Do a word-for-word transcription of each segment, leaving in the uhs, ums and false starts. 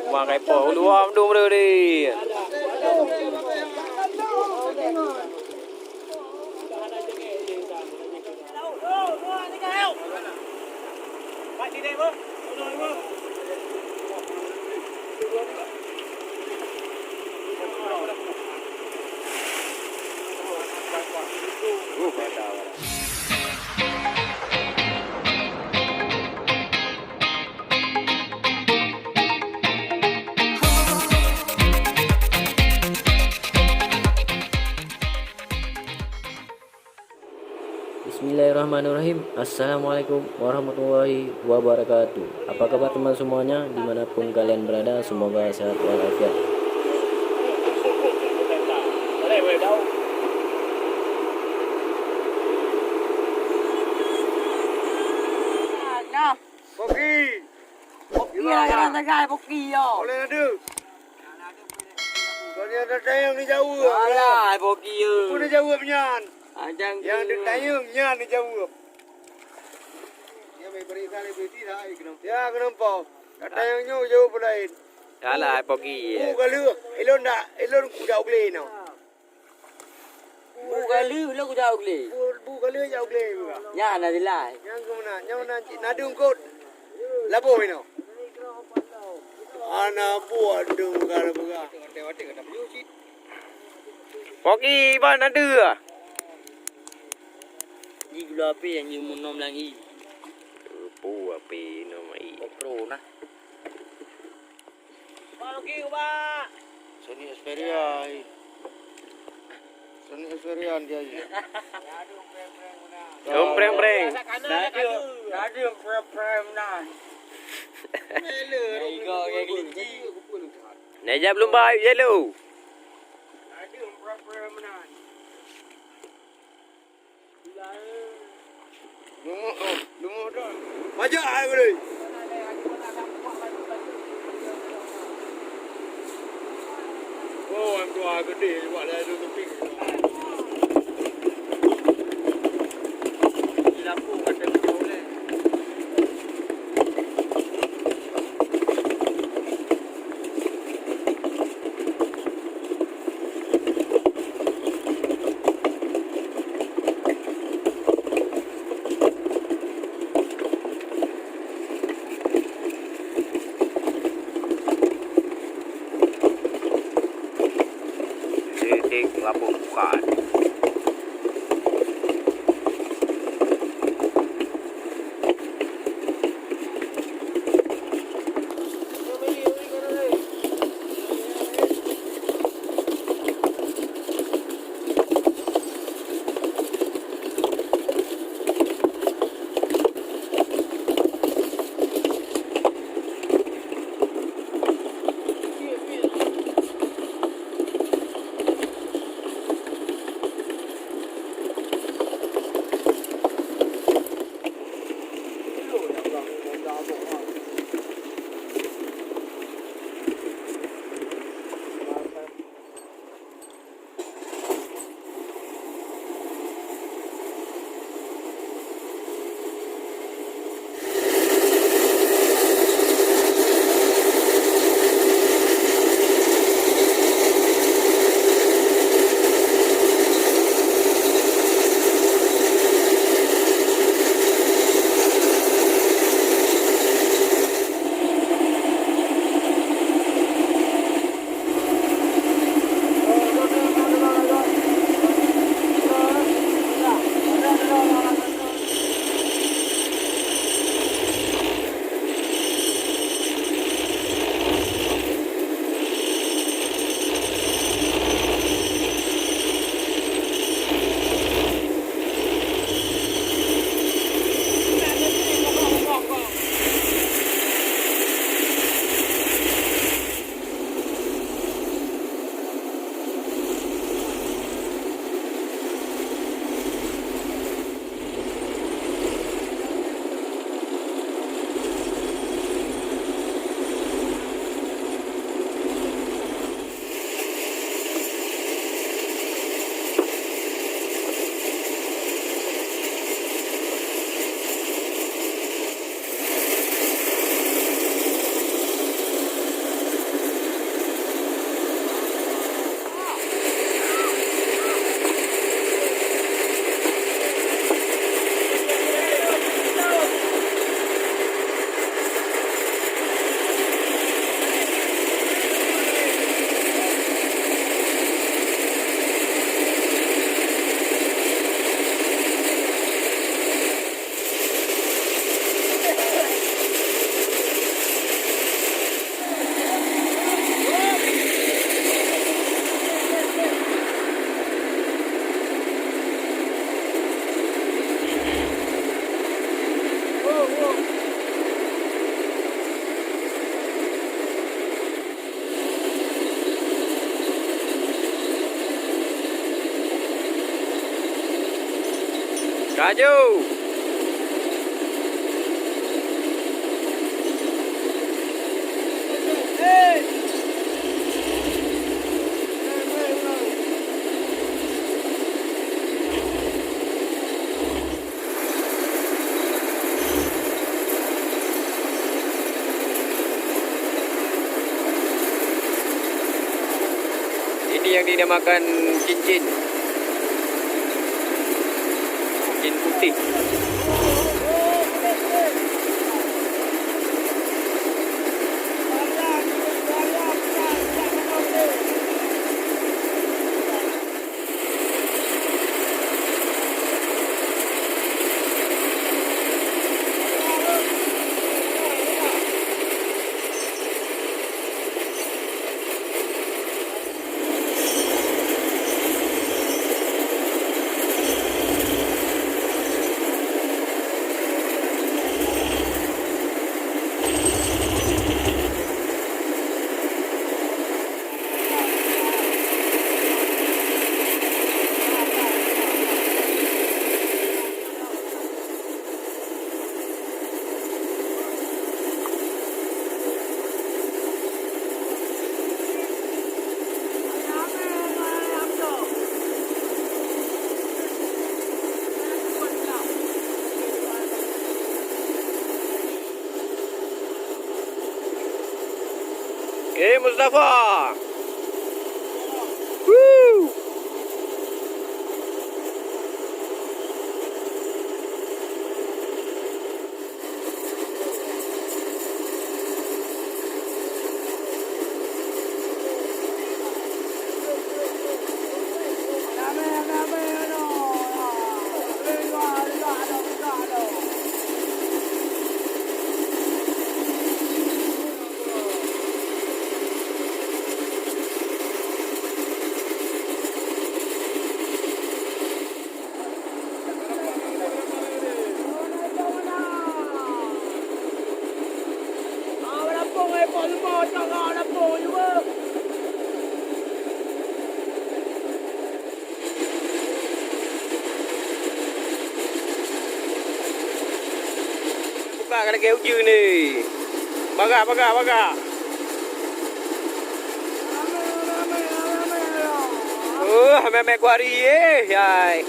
Makai po, ulu am dum re di. Bismillahirrahmanirrahim. Assalamualaikum warahmatullahi wabarakatuh. Apa kabar teman semuanya, dimanapun kalian berada, semoga sehat walafiat. Nah. Poki. Poki lah, jangan tegai, Poki, yo. Boleh ada. Kau ni ada tayang ni jauh. Alah, Poki, yo. Pun jawab nyan. Ajang. Yang ada tayang nyan ni jawab. Ya, kenapa? Ada tayang nyoe jawab lain. Alah, Poki, yo. Oh, kalau ilon dah, ilon kuda ugle no. Bu galeuh lôn kujak u glé. Bu, bu galeuh jak u glé buka. Nyan na jeulaih. Nyang keumeuna, nyang meunan cit nadeueng kot. Laboh inoe. Ana buah deueng buka, buka. Poki ban na deuh. Ji gula api nyang ji umur enam lagi. Pu api enam ai. Pro nah. Sony Xperia, ai. Sony Xperia dia, ai. Dum preng-preng. Nadi, nadi preng-preng nah. Mele, igo ke kelinci. Nah, jap lumba yellow. Nadi preng-preng nah. Pajak ai boleh. Oh, yang tua gede juga dah ada tepi. Di lampu kata jauh leh. Titik labuh bukan. Laju! Ini yang dinamakan cincin. Cincin putih. Eh, Mustafa. Woo. Buka ka lagèe ujeuen ni. Bagah, bagah, bagah. Uh, mè-mè kuari, eh, hai.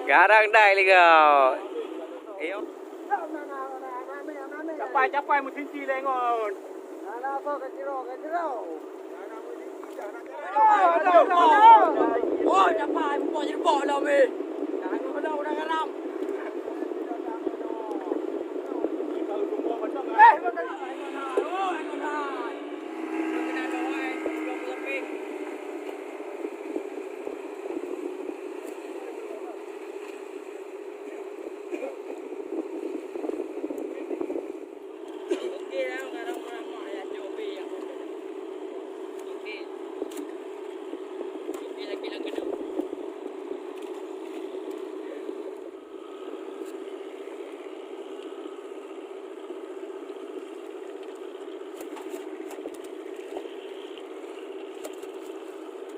Garang dai ligau. Iyo. Capai, capai meusinci lé ngon. Oh, capai, muka jeribok lah weh. Dah ngon udah garam. Eh,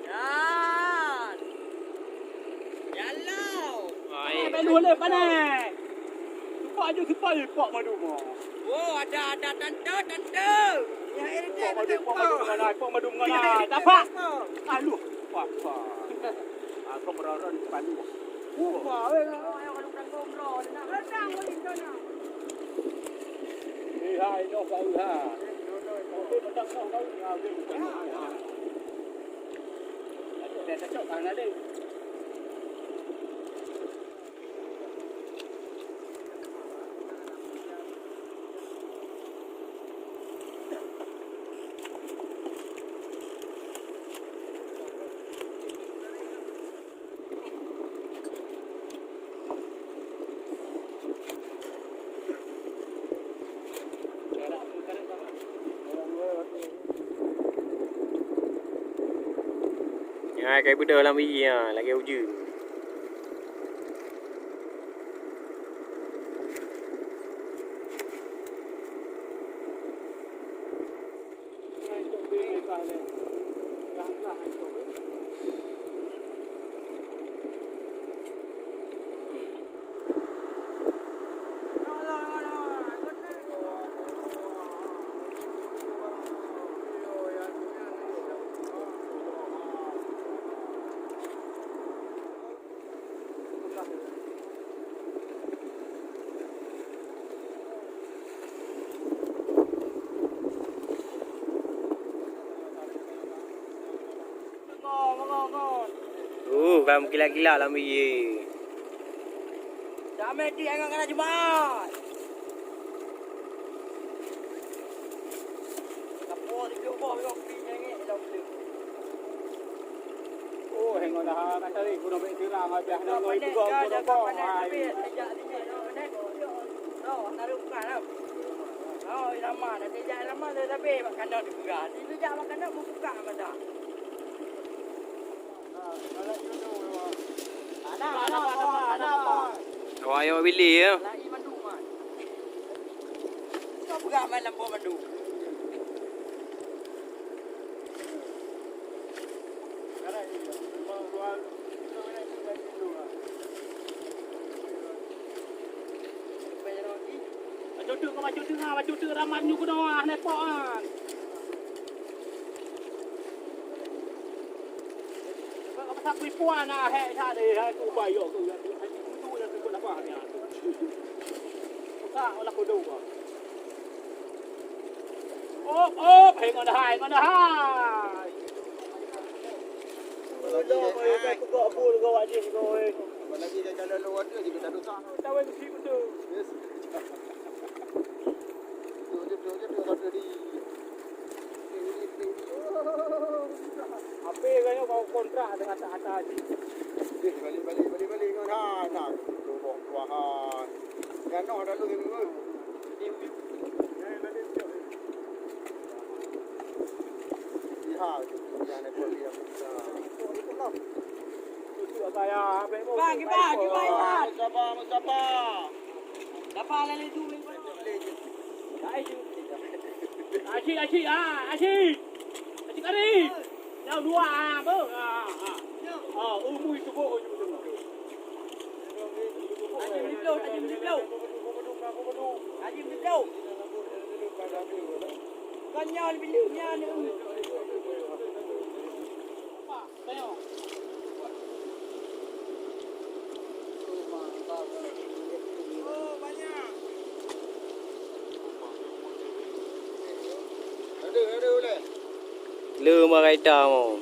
Nyan. Nyan lom. Ai. Panéh, panéh, panéh. Seupok aju, seupok aju, pok madu mo. Oh, ada, ada tante, tante. Pok madu, pok madu mengenai, pok madu mengenai. Tapak. Aluh. Wah, wah. Aku meroron paluh. Wah, weh. Hai, hai, noh, bau, ha. Oke, petang, noh, bau. Ha, oke, petang, noh, ha. Dah cocok, ha, dah deh. Hai, kai beudôh lam ie, ha, lagèe ujeuen. Uh, ka meukilat-kilat lam ie. Damai di angan kana Jumat. Kapo di boh boh kopi nyengek dalam. Oh, hengol dah ka cari guna bek sirang habis nang ngoi juga guna boh. Hai. Habis sejak sini dah panen. Oh, taruh bukan dah. Oh, irama dah sejak irama dah habis makan dah dibuka. Ini sejak makan dah buka mata. Awak ayok bilik ya. Bacut teuk, bacut teuk, bacut teuk ramat nyoe keunoe ah, nepok ah. Bak masa kui puan ah, hek sa deh, hai ku bayok tu, ya tu, hai tu, ya tu, apa ni? Buka olah kudu kau. Op, op, hai ngon hai, ngon hai. Lagi dah, hai. Kau buka bul kau wajib kau, eh. Lagi dah jalan luar tu, jadi tak dosa. Tahu yang si betul. Yes. Ape gaya kau kontrak dengan tak ada haji. Eh, balik, balik, balik, balik. Ha, nah. Tuh, wah, wah. Yang noh ada lu ni. Lihat, yang ada kau lihat. Itu apa ya? Bagi, bagi, bagi. Sabar, sabar. Asyik, asyik, ah, asyik. Asyik kari. Yang dua, ah, apa? Ah, ah. Ah, umui cukup. Aji meuliblôh, aji meuliblôh. Aji meuliblôh. Kan nyan leubeh lheueh nyan. Le marai ta mo.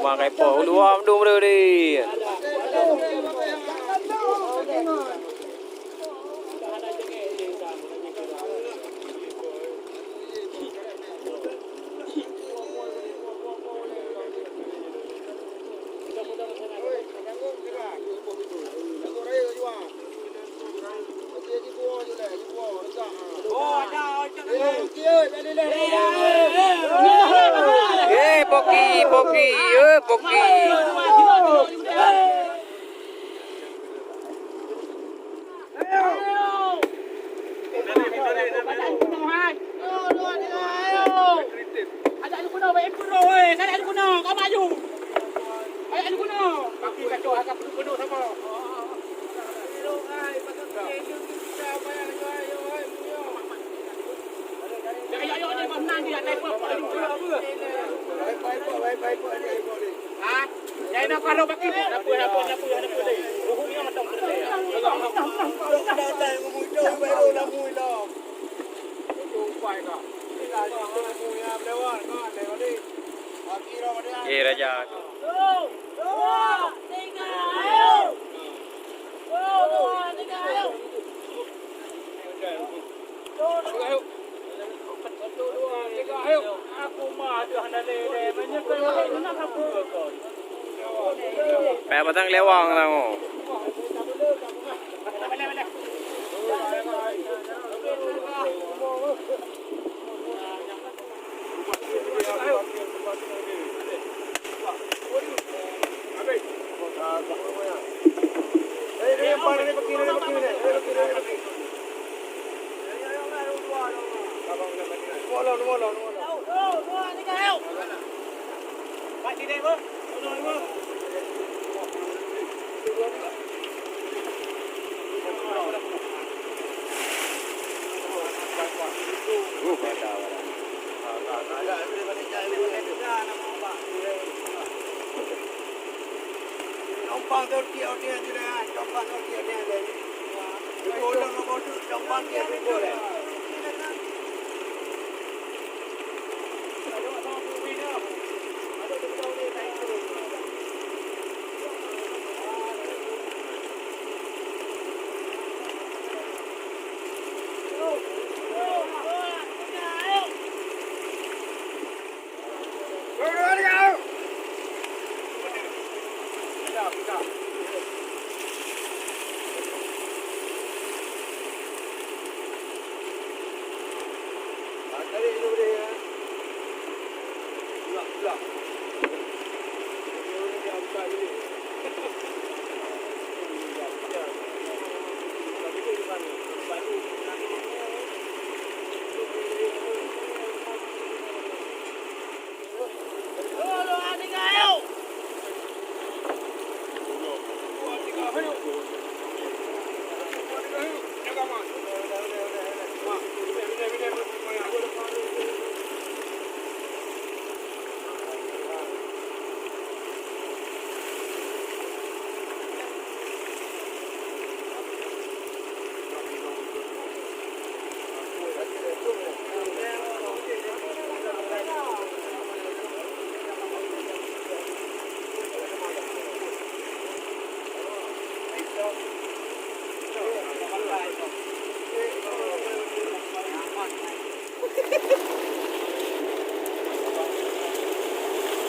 Makai po ulu am dum re di. Eh, poki, poki, eh, poki. Ha? Nyai na paloe baki. Napa, napa, napa, napa, napa, deh? Buhung yang macam tu, deh. Eh, raja. Dua, tiga, ayo. Dua, tiga, ayo. Satu, dua, tiga, ayo. Aku mah dah hana lé-lé, meunyoe kau nak, nak apa kau? Payah batang lewang tangoe.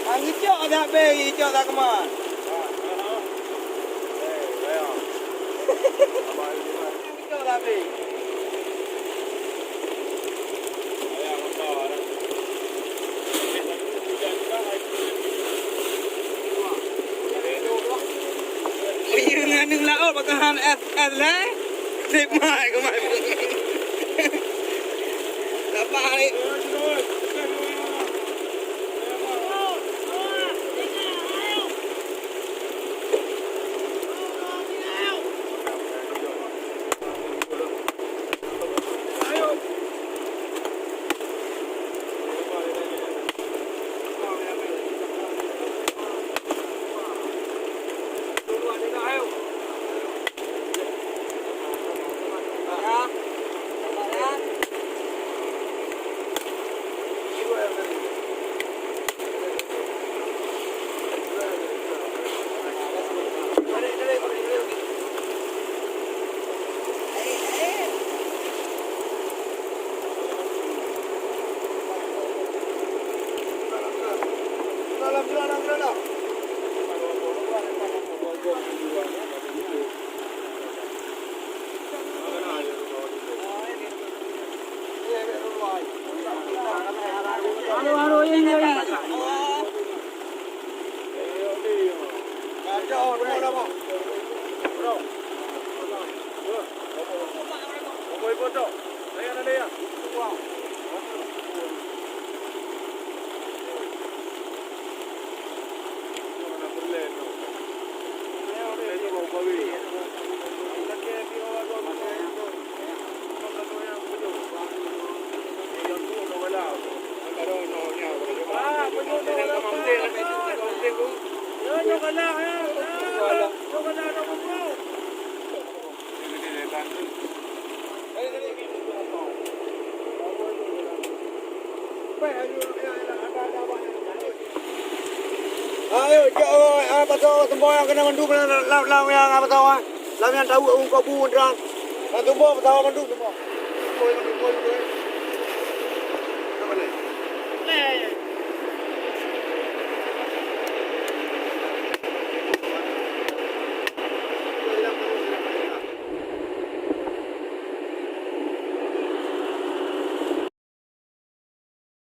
Angicok dak bei, icok dak keman. Angicok dak bei. Iya, nganu laôt bak kahan es, es lai. Trip mai keumae. Dapat hari. Ayo, cok, ah, pasoe seumbong nyang keunan mandum lam, lam, lam nyang, ah, pasoe, ah. Lam nyang tawök ungkot bu, Indra. Lam seumbong pasoe mandum seumbong.